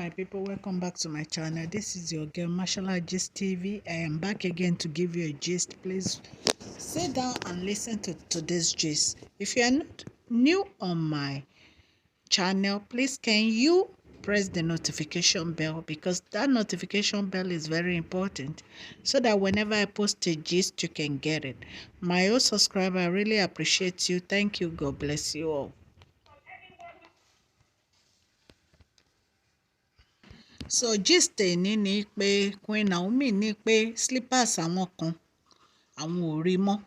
My people, welcome back to my channel. This is your girl Mashallah Gist TV. I am back again to give you a gist. Please sit down and listen to today's gist. If you are not new on my channel, please can you press the notification bell, because that notification bell is very important so that whenever I post a gist, you can get it. My old subscriber, I really appreciate you. Thank you. God bless you all. So gist èní ni pé Queen Naomi ní pé slippers àwọn kan àwọn ò rí mọ́,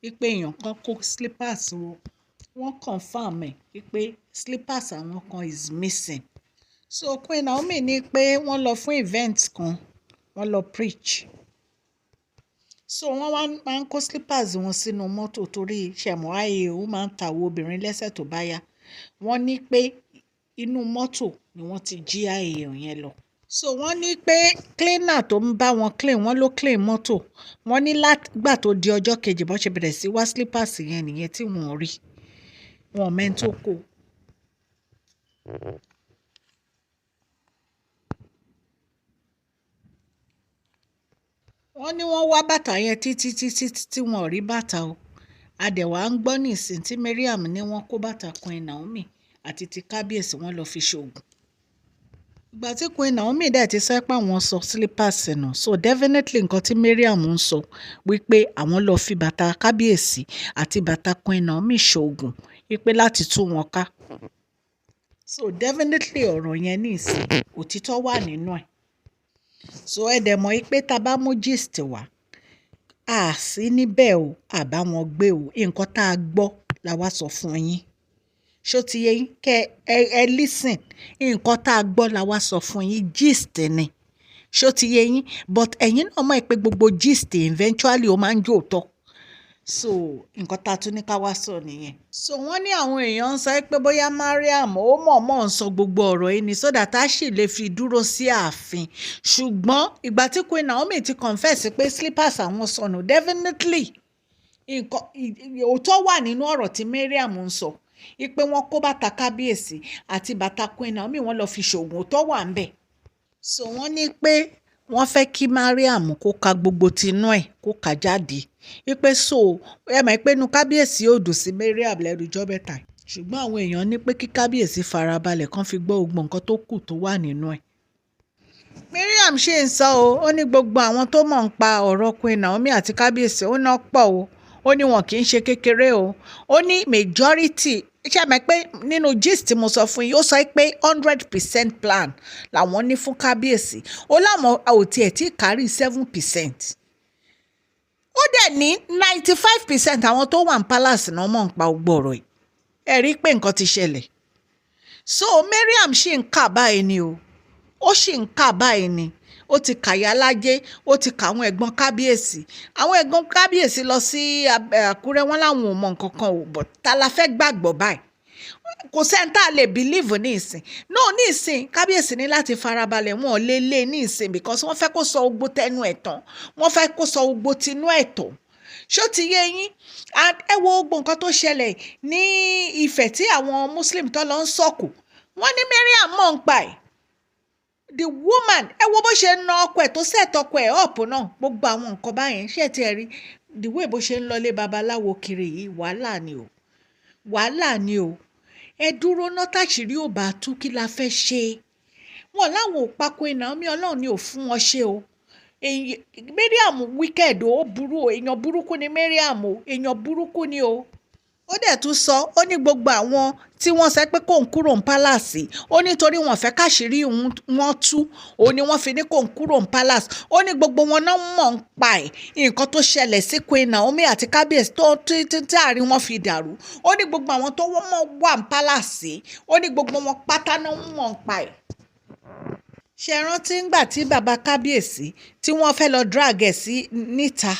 wípé èèyàn kan kó slippers wọn, wọ́n confirm ẹ̀ wípé slippers àwọn kan is missing. So Queen Naomi ní pé wọ́n lọ fún event kan, wọ́n lọ preach. So wọ́n wá máa ń kó slippers wọn sínú mọ́tò torí ṣẹ̀mọ́ ayé ó máa ń ta àwọn obìnrin lẹ́sẹ̀ tó bá yá. Wọ́n ní pé inú mọ́tò ni wọ́n ti jí ayé yẹn lọ. So wọ́n ní pé cleaner tó ń bá wọn clean, wọ́n ló clean mọ́tò. Wọ́n ní látìgbà tó di ọjọ́ kejì bọ́n ṣe bẹ̀rẹ̀ sí wá slippers yẹn nìyẹn tí wọ́n rí. Wọn ò mẹ́ni tó kó. Wọ́n ní wọ́n wá bàtà yẹn títí títí tí wọ́n ò rí bàtà o. A dẹ̀ wá ń gbọ́ nísìn tí Mariam ní wọ́n kó bàtà Queen Naomi àti ti kábíyèsí wọ́n lọ fi ṣoògùn. Ìgbà tí Queen Naomi dẹ̀ ti sọ pé àwọn sọ slippers nù, so definitely nǹkan tí Mariam ń sọ wípé àwọn lọ fi bàtà kábíyèsí àti bàtà Queen Naomi ṣoògùn wípé láti tú wọn ká. So definitely ọ̀rọ̀ yẹn nísìn òtítọ́ wà nínú ẹ̀. So ẹ dẹ̀ mọ̀ wípé tá bá mú gist wá, a sí níbẹ̀ o, a bá wọn gbé o. Nǹkan tá a gbọ́ la wá sọ fún yín. Ṣó ti yé yín? Kẹ́ ẹ listen. Nǹkan tá a gbọ́ la wá sọ fún yín, gist ni. Ṣó ti yé yín? But ẹ̀yin náà mọ̀ pé gbogbo gist eventually ó máa ń jẹ́ òótọ́. So nǹkan tá a tún ní ká wá sọ nìyẹn. So wọ́n ní àwọn èèyàn ń sọ pé bóyá Mariam ó mọ̀ọ́mọ̀ ń sọ gbogbo ọ̀rọ̀ yìí ni so that a sì lè fi dúró sí ààfin. Ṣùgbọ́n ìgbà tí Queen Naomi ti confess pé slippers àwọn sọnù, definitely nǹkan òótọ́ wà nínú ọ̀rọ̀ tí Mariam ń sọ. Wípé wọ́n kó bàtà kábíyèsí àti bàtà Queen Naomi wọ́n lọ fi ṣoògùn, òótọ́ wà ńbẹ̀. So wọ́n ní pé wọ́n fẹ́ kí Mariam kó ka gbogbo tinú ẹ̀ kó ka jáde. Wípé so ẹ mọ̀ pé inú kábíyèsí ò dùn sí Mariam lẹ́nu ijọ́ mẹ́ta. Ṣùgbọ́n àwọn èèyàn ní pé kí kábíyèsí farabalẹ̀ kán fi gbọ́ gbogbo nǹkan tó kù tó wà nínú ẹ̀. Mariam ṣì ń sọ o, ó ní gbogbo àwọn tó mọ̀ ń pa ọ̀rọ̀ Queen Naomi àti kábíyèsí ó ná pọ̀ o. Ó ní wọn kì í ṣe kékeré o. Ó ní majority, ṣé mọ̀ pé nínú gist tí mo sọ fún yín, ó sọ pé 100% plan làwọn ní fún kábíyèsí. Ó láwọn ò tiẹ̀ tí kárí 7%. Ó dẹ̀ ní 95% àwọn tó wà ní palace náà mọ̀ ń pa gbogbo ọ̀rọ̀ yìí. Ẹ rí i pé nǹkan ti ṣẹlẹ̀. So Mariam ṣì ń kà báyìí ni o. Ó ṣì ń kà báyìí ni. Ó ti kà Ìyálájé, ó ti kà àwọn ẹ̀gbọ́n kábíyèsí. Àwọn ẹ̀gbọ́n kábíyèsí lọ sí Àkúrẹ́ wọ́n láwọn ò mọ̀ nǹkan kan o, but ta la fẹ́ gbàgbọ́ báyìí? Kò sẹ́ni tá a lè believe ní ìsìn. No, ní ìsìn kábíyèsí ní láti farabalẹ̀, wọn ò lè lé ní ìsìn because wọ́n fẹ́ kó sọ gbogbo tẹnu ẹ̀ tán. Wọ́n fẹ́ kó sọ gbogbo tinú ẹ̀ tán. Ṣó ti yé yín? And ẹ wo gbogbo nǹkan tó ṣẹlẹ̀ ní Ifẹ̀ tí àwọn Muslim tó lọ ń sọ̀kò. Wọ́n ní Mariam mọ̀ ń pa ẹ̀. The woman, ẹ wo bó ṣe na ọkọ ẹ̀ tó set ọkọ ẹ̀ up náà. Gbogbo àwọn nǹkan báyẹn ṣé ẹ ti ẹ rí? The way bó ṣe ń lọlé babaláwo kiri yìí, wàhálà ni o. Wàhálà ni o. Ẹ dúró ná táṣìírí ò bá tú kí la fẹ́ ṣe. Wọ́n láwọn ò pa Queen Naomi, Ọlọ́run ni ò fún wọn ṣe o. Mariam wicked o, ó burú o, èèyàn burúkú ni Mariam o, èèyàn burúkú ni o. Ó dẹ̀ tún sọ, ó ní gbogbo àwọn tí wọ́n sọ pé kóun kúrò ní palace, ó ní torí wọ́n fẹ́ káṣìírí wọn tú, òun ni wọ́n fi ní kóun kúrò ní palace. Ó ní gbogbo wọn náà mọ̀ ń pa ẹ̀. Nǹkan tó ṣẹlẹ̀ sí Queen Naomi àti kábíyèsí tó tí tí àárín wọn fi dàrú. Ó ní gbogbo àwọn tó wọ́n mọ̀ wà ní palace, ó ní gbogbo wọn pátá náà mọ̀ ń pa ẹ̀. Ṣé ẹ rántí ńgbà tí bàbá kábíyèsí tí wọ́n fẹ́ lọ drag ẹ̀ sí níta,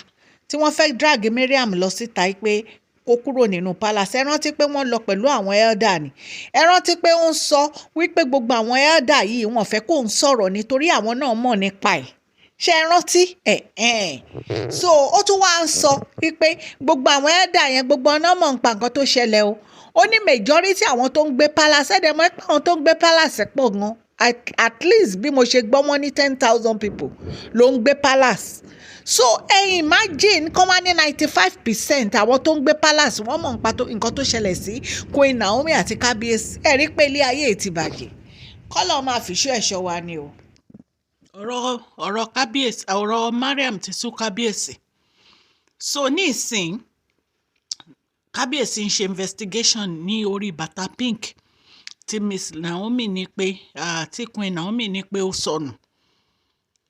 tí wọ́n fẹ́ drag Mariam lọ síta pé kó kúrò nínú palace. Ẹ rántí pé wọ́n lọ pẹ̀lú àwọn elder ni. Ẹ rántí pé ó ń sọ wípé gbogbo àwọn elder yìí wọ́n fẹ́ kó ń sọ̀rọ̀ nítorí àwọn náà mọ̀ nípa ẹ̀. Ṣé ẹ rántí? Ẹ̀ ẹ̀. So ó tún wá ń sọ wípé gbogbo àwọn elder yẹn gbogbo wọn náà mọ̀ nípa nǹkan tó ṣẹlẹ̀ o. Ó ní majority àwọn tó ń gbé palace, ẹ dẹ̀ mọ̀ pé àwọn tó ń gbé palace pọ̀ gan. At least, bí mo ṣe gbọ́, wọ́n ní 10,000 people ló ń gbé palace. So ẹ imagine kán wá ní 95% àwọn tó ń gbé palace, wọ́n mọ̀ nǹkan tó ṣẹlẹ̀ sí Queen Naomi àti kábíyèsí. Ẹ rí pé ilé ayé ti bàjẹ́, kọ́lọ́ máa fìṣọ́ ẹ̀ṣọ́ wa ni o. Ọ̀rọ̀ kábíyèsí, ọ̀rọ̀ Mariam ti sú kábíyèsí. So ní ìsìn, kábíyèsí ń ṣe investigation ní orí bàtà pink tí Miss Naomi ní pé, tí Queen Naomi ní pé ó sọnù.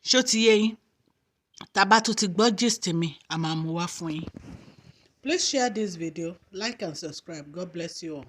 Ṣó ti yé yín? Tá bá tún ti gbọ́ gist mi, a máa mú wá fún yín. Please share this video, like and subscribe. God bless you all.